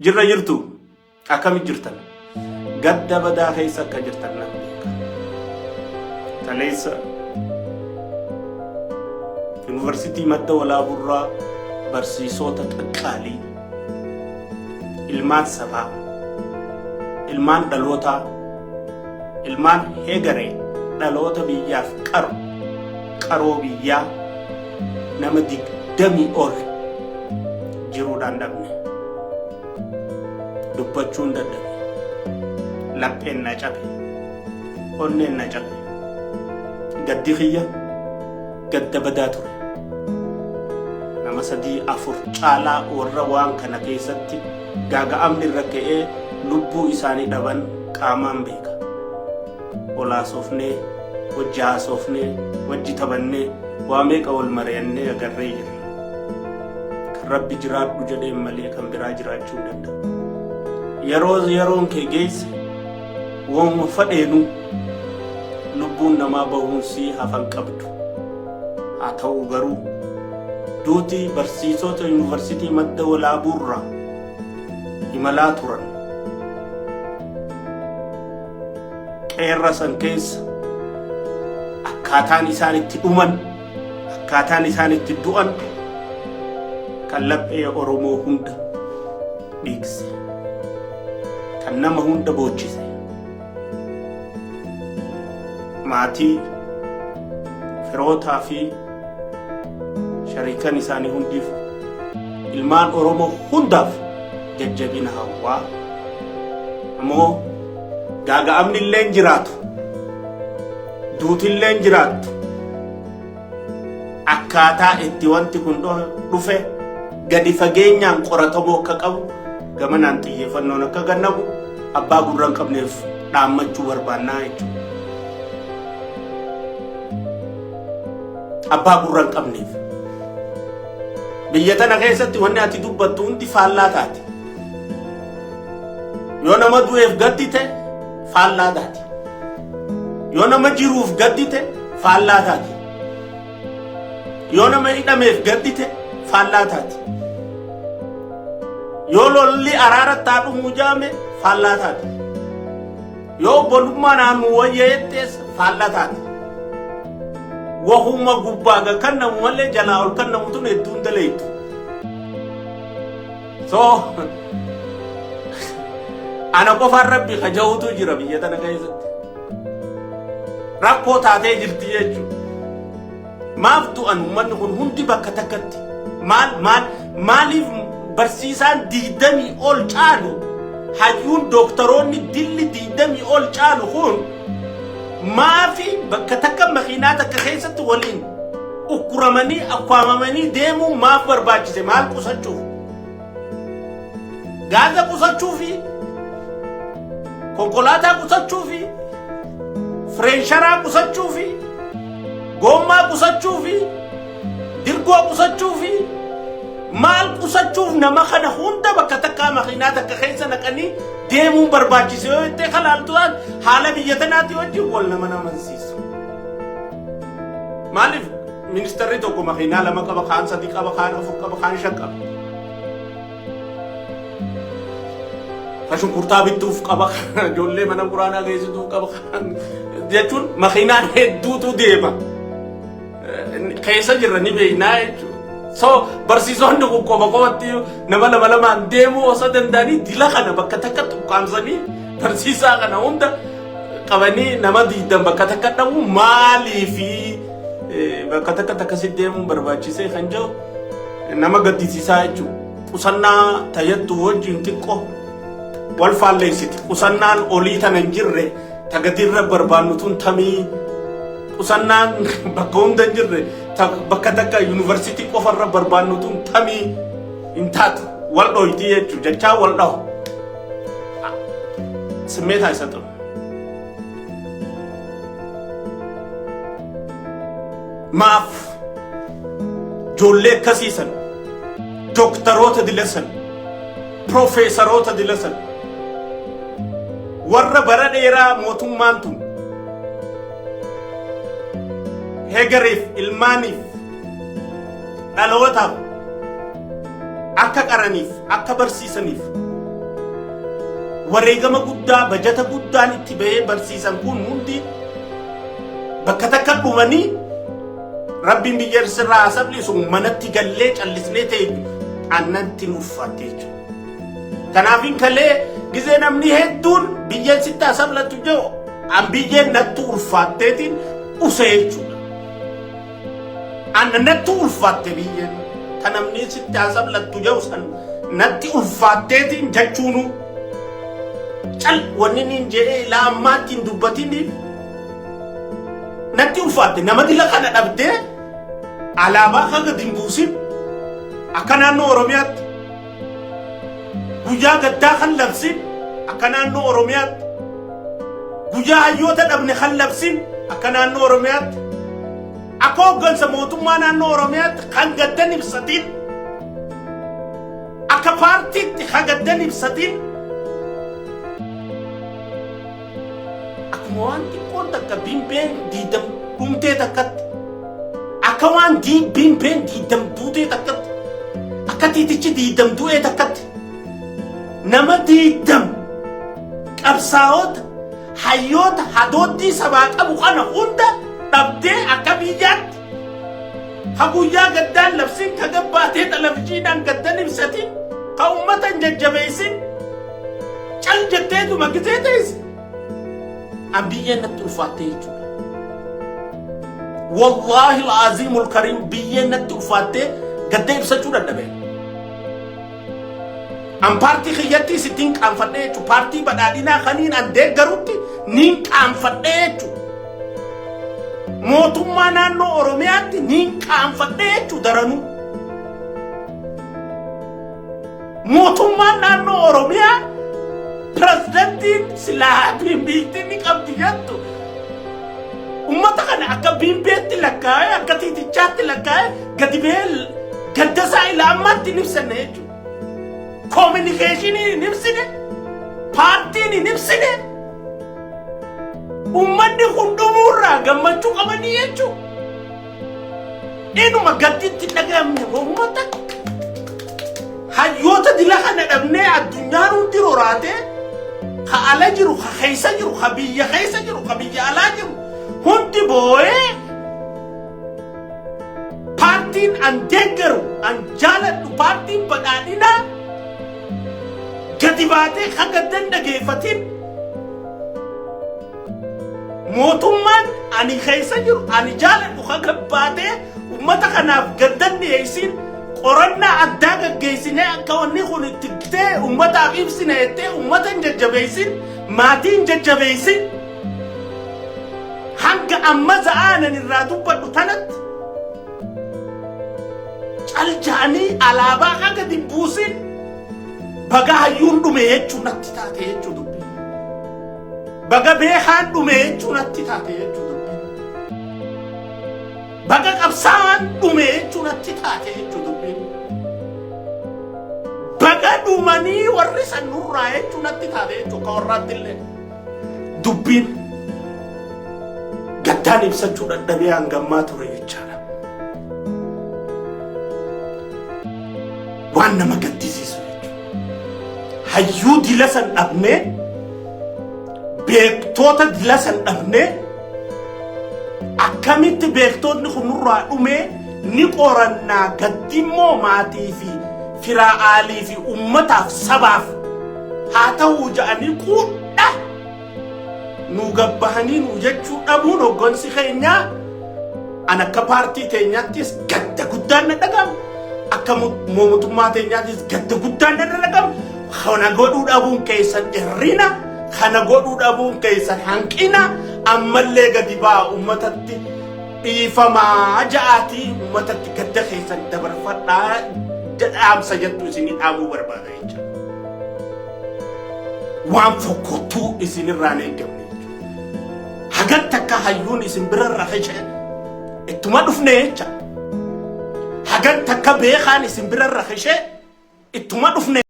Jirra jirtu akkami jirtan? Gadda badaa keessa akka jirtan nan beeka. Kaleessa Yuunivarsiitii Madda Walaaburraa barsiisota qaqqaalii ilmaan sabaa, ilmaan dhalootaa, ilmaan heegaree dhaloota biyyaaf qaru, qaroo biyyaa nama 20 ol jiruudhaan dhabne. Dubbachuun dadhabe. Lapheen na cabe. Onneen na cabe. Gaddi kiyya gadda badaa ture. Nama sadii afur caalaa warra waan kana keessatti gaaga'amni irra ga'ee lubbuu isaanii dhaban qaamaan beeka. Ol haasofnee, wajji haasofnee, wajji taphannee, waa meeqa wal mari'annee agarree jirra. Kan Rabbi jiraadhu jedheen malee kan biraa jiraachuu hin danda'u. Yeroo yeroon kee geesse wonuma fadheenuu lubbuun namaa bahuun sii hafan qabdu. Haa ta'uu garuu duuti barsiisota yuunivarsiitii Madda Walaabuurraa imalaa turan qeerra san keessa akkaataan isaan itti dhuman, akkaataan isaan itti du'an kan laphee Oromoo hunda dhiigse, kan nama hunda boochise, maatii, firootaa fi shariikan isaanii hundiif, ilmaan Oromoo hundaaf jajjabina hawwaa. Ammoo gaaga'amni illee hin jiraatu, duuti illee hin jiraattu, akkaataa itti wanti kun dhufe gadi fageenyaan qoratamuu akka qabu, gamanaan xiyyeeffannoon akka kennamu abbaa gurra hin qabneef dhaammachuu barbaannaa jechuudha. Abbaa gurra hin qabneef. Biyya tana keessatti wanni ati dubbattu hundi faallaa taati. Yoo nama du'eef gaddite faallaa taati. Yoo nama jiruuf gaddite faallaa taati. Yoo nama hidhameef gaddite faallaa taati. Yoo lolli araaratti haa dhumuu jaame faallaa taati. Yoo obbolummaa naannoo wayya jettees faallaa taati. Wahuma gubbaa ga kan namu malee jalaa ol kan namu tun hedduun daleeytu. So ana qofaan Rabbi kaja'utu jira biyya tana keessatti. Rakkoo taatee jirti jechuudha. Maaf du'an uummanni kun hundi bakka takkatti? Maal maal maaliif barsiisaan 20 ol caalu, hayyuun dooktaroonni dilli 20 ol caalu kun maafi bakka takka makiinaa takka keessatti waliin ukkuramanii akkaamamanii deemuu maaf barbaachise? Maal qusachuuf? Gaaza qusachuufi, konkolaataa qusachuufi, fireensharaa qusachuufi, goommaa qusachuufi, dirgoo qusachuufi, maal qusachuuf nama kana hunda bakka takkaa makiinaa takka keessa naqanii deemuun barbaachise yoo jettee kalaaltu haala biyya tanaati wajjin wal nama namansiisu. Maaliif ministeerri tokko makiinaa lama qaba, kaan sadi qaba, kaan afur qaba, kaan shan qaba? Ka shunkurtaa bittuuf qaba, ijoollee mana quraanaa geessituuf qaba jechuun makiinaan hedduutu deema. Keessa jirra ni beeknaa jechuudha. So barsiisonni kun qofa qofatti nama lama lamaan deemuu osoo danda'anii dila kana bakka takka xuqqaamsanii barsiisaa kana hunda qabanii nama 20 bakka takka dhabu maaliifi bakka takka takkasitti deemuun barbaachisee kan jiru nama gaddisiisaa jechuudha. Qusannaa tayyattu wajjin xiqqoo wal faalleessiti. Qusannaan olii tana hin jirre tagadirra barbaannu tun tamii? Qusannaan bakka hunda hin jirre bakka takka yuunivarsiitii qofarra barbaannu tun tamii? Hin taatu, wal dhoyti jechuudha, jechaa wal dhahu ስሜት አይሰጥም። Maaf ijoollee akkasiisan, dooktaroota dilasan, piroofeesaroota dilasan, warra bara dheeraa mootummaan tun hegareef, ilmaaniif, dhalootaaf akka qaraniif, akka barsiisaniif Wareegama guddaa bajata guddaan itti bahee barsiisan kun hundi bakka takka dhumanii, Rabbiin biyya sirraa haa salphisu, manatti gallee callisnee ta'e annatti nuuffatte jechuudha. Kanaafin kalee gizee namni hedduun biyyeen sitti haa salphattu jedhu, an biyyeen natti ulfaatteetiin use jechuudha. Anna natti ulfaatte biyyeen ta namni sitti haa salphattu jedhu san natti ulfaatteetiin jechuunu cal wanni niin jedhee ilaa ammaatti hin dubbatiniif natti ulfaatte. Nama dila kana dhabdee alaabaa kan gadi hin buusin, akka naannoo Oromiyaatti guyyaa gaddaa kan labsin, akka naannoo Oromiyaatti guyyaa hayyoota dhabne kan labsin, akka naannoo Oromiyaatti akka hooggansa mootummaa naannoo Oromiyaatti kan gaddan ibsatin, akka paartiitti kan gaddan ibsatin, akkuma waan xiqqoon takka bimbeen diidam dhumtee takkatti, akka waan bimbeen diidam duutee takkatti, akka tiitichi diidam du'ee takkatti, nama diidam qabsaa'ota hayyoota hadooddii sabaa qabu kana hunda dhabdee, akka biyyaatti ka guyyaa gaddaan labsin, ka gabbaatee televizyiidhaan gaddan ibsatin, ka ummata hin jajjabeessin, cal jetteetuma gizee teesse, an biyyeen natti ulfaattee jechuudha. Wallaahi al-aziimul kariim, biyyeen natti ulfaattee gadda ibsachuu dadhabe. An paartii kiyyatti sittiin qaanfadhee jechuudha. Paartii Badhaadhinaa kaniin an deeggarutti niin qaanfadhee jechuudha. Mootummaa naannoo Oromiyaatti niin qaanfadhee jechuudha daranuu. Mootummaan naannoo Oromiyaa, pirezidantiin silaa biittiin ni qabdi jettu, ummata kana akka biimbeetti lakkaa'ee, akka tiitichaatti lakkaa'ee gadi ba'ee gaddasaa ilaa ammaatti hin ibsanne jechuudha. Communicationii hin ibsine, paartiin hin ibsine, ummanni hundumuurraa gammachuu qabanii jechuudha. Inuma gadditti hin dhaga'amne homaa takka. Hayyoota dila kana dhabnee addunyaan hundi roraatee, ka ala jiru, ka keessa jiru, ka biyya keessa jiru, ka biyya alaa jiru hundi boo'ee, paartiin an deeggaru, an jaaladhu, paartiin Badhaadhinaa gadi baatee ka gaddan dhageeffatin, mootummaan ani keessa jiru, ani jaaladhu ka gabbaatee ummata kanaaf gaddan dhiyeessin, qorannaa addaa gaggeessinee akka wanni kun itti ta'e ummataaf ibsine jettee ummata hin jajjabeessin, maatii hin jajjabeessin, hanga amma za'aanan irraa dubbadhu tanatti cal ja'anii alaabaa haga gadi buusin, baga hayyuun dhume jechuu natti taate jechuu dubbii. Baga beekaan dhume jechuu natti taate jechuu dubbii. Baga qabsaa'aan dhume jechuu natti taate jechuu dubbiin. Baga dhumanii warri san nurraa jechuu natti taate jechuu akka warraatti illee. Dubbiin gaddaan ibsachuu dadhabee hangammaa ture jechaadha. Waan nama gaddisiisu jechuudha. Hayyuu dila san dhabnee, beektoota dila san dhabnee, akkamitti beektoonni kun nurraa dhumee ni qorannaa, gaddimmoo maatii fi firaa'aalii fi ummataaf sabaaf haa ta'uu ja'anii quudha nu gabbahanii nu jechuu dhabuun hoggansi keenyaa, an akka paartii teenyaattis gadda guddaan na dhaga'ama, akka mootummaa teenyaattis gadda guddaan na dhaga'ama. Kana godhuu dhabuun keessan irrina, kana godhuu dhabuun keessan hanqina. Ammallee gadi ba'a, ummatatti dhiifamaa ja'aatii ummatatti gadda keessan dabarfadhaa dhaamsa jettu isinii dhaamuu barbaada jecha. Waan fokkottuu isinirraan eeggamne jechuudha. Hagatti akka hayyuun isin birarra hece ittuma dhufne jecha. Hagatti akka beekaan isin birarra hece ittuma dhufne.